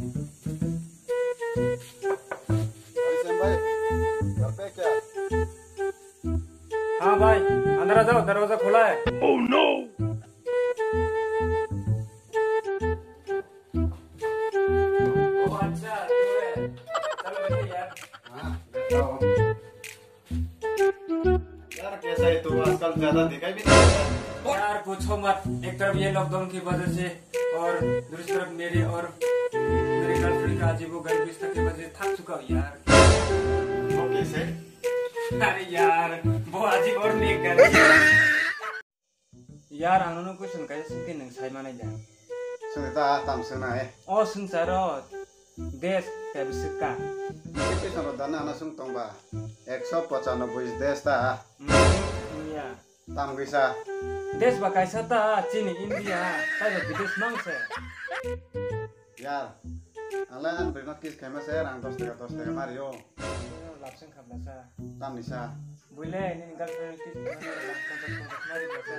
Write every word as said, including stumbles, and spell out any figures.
अभिषेक भाई, घर पे क्या? हाँ भाई, अंदर आ जाओ, दरवाजा खुला है। Oh no! ओ अच्छा, तू है। चलो बैठो यार। हाँ, बैठा हूँ। यार, कैसा है तू? आजकल ज्यादा दिखाई भी नहीं देता। यार, पूछो मत। एक तरफ ये लॉकडाउन की वजह से और दूसरी तरफ मेरी और मेरी गर्लफ्रेंड का अजीबोगरीब रिश्ता की वजह से थक चुका हूँ यार। वो कैसे? अरे यार, वो अजीब और नेक गर्ल है। Yar, ang nono question kaisa swngkhe nwng sai manai da? Swngdi ta, tam swngnai. O swngcharo desh kebswk ka? Question ro dana ano swng tongba. Ekso pochanoboi desh ta. Hmm, ya. Tam kisa. Desh ba kaisa ta, chini India, taibo bidesh mang se. Yar, ang le ani bwrwi no kiss khaima se rang dos taka, dos taka ma rio. Lapseng kha bwlasa. Tamni sa. Bui le nini girlfriend kiss khaima se rang ponchas, ponchas ma ri bwlasa.